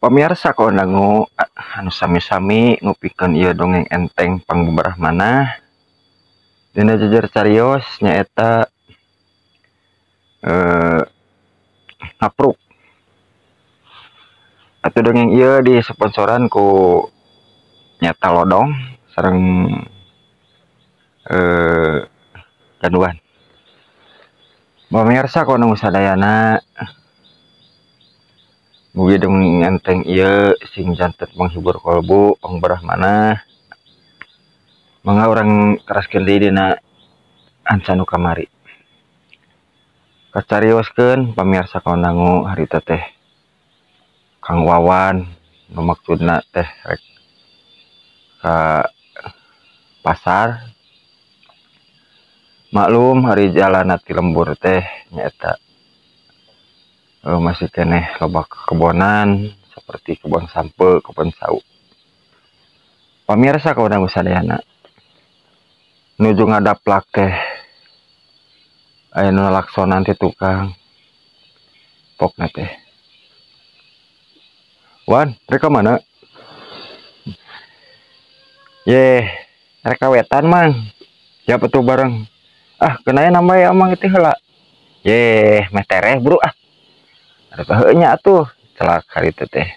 Pemirsa kondangu anu sami-sami ngupikeun ieu dongeng enteng pangbeberah manah dina jejer carios nyaeta ngapruk. Atuh dongeng ieu disponsoran ku nyata lodong sareng ganduan. Pemirsa kondangu sadayana mugi dongeng enteng ieu sing janten menghibur kolbu pangberah manah. Mangga urang teraskeun deui dina anca nu kamari. Kacarioskeun pamirsa kondangu harita teh Kang Wawan nu maksudna teh rek ka pasar. Maklum hari jalan ti lembur teh nyaeta masih keneh loba kebonan seperti kebon sampe, kebon sau. Pamirsa kawandangu sadayana nuju ngadaplak teh aya nu nalaksonan ti tukang pokna teh. Wan, rek ka mana? Yeh, rek ka wetan mang. Siapa tuh bareng? Ah, kenaya nambah ya mang itu heula. Yeh, meh tereh bro ah. Ada heuh nya atuh celak hari teh teh.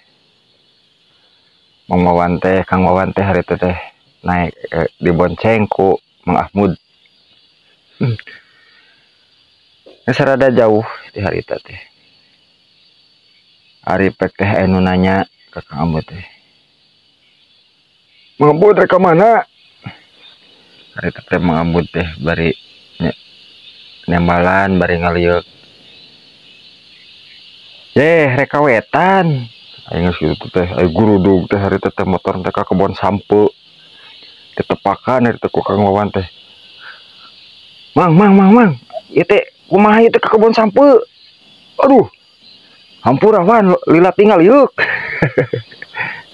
Mang Wawan teh, Kang Wawan teh hari teh teh naik dibonceng ku Mang Ahmud. Geus rada jauh di hari teh teh. Ari pek teh anu nanya ka Kang Ahmud teh. Mang Ahmud rek ka mana? Hari teh teh Mang Ahmud teh bari nembalan bari ngalieuk. Yeh, rek ka wetan. Aing geus kitu teh, ai gurudug teh hari teh teh motor teh ka kebon sampe. Ditepakan hari teh ku Kang Wawan teh. Mang, mang, mang, mang. Ieu teh kumaha ieu teh ka kebon sampe? Aduh. Hampura Wan, lila tinggal yeuk.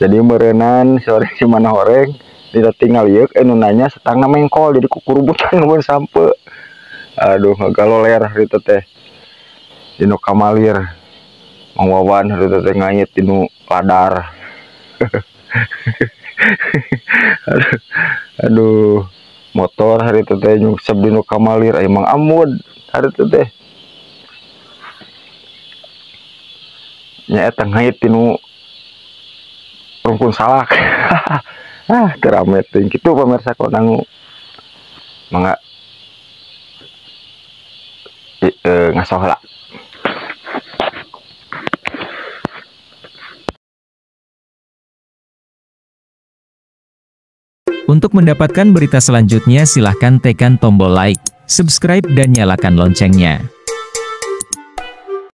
Jadi meureunan sore si mana horeng lila tinggal yeuk anu nanya setangna mengkol jadi kukurubutan kebon sampe. Aduh, ngagaloler hari teh teh. Dinu kamalir. Mang Wawan hari teh ngayet dinu ladar. Aduh, aduh, motor hari teh teh nyungsep dinu kamalir aya Mang Amud hari teh teh. Nyaeta ngayet dinu rungkun salak. Ah, teu rame teuing kitu pamirsa kondangu. Mangga ngasoh heula. Untuk mendapatkan berita selanjutnya silahkan tekan tombol like, subscribe dan nyalakan loncengnya.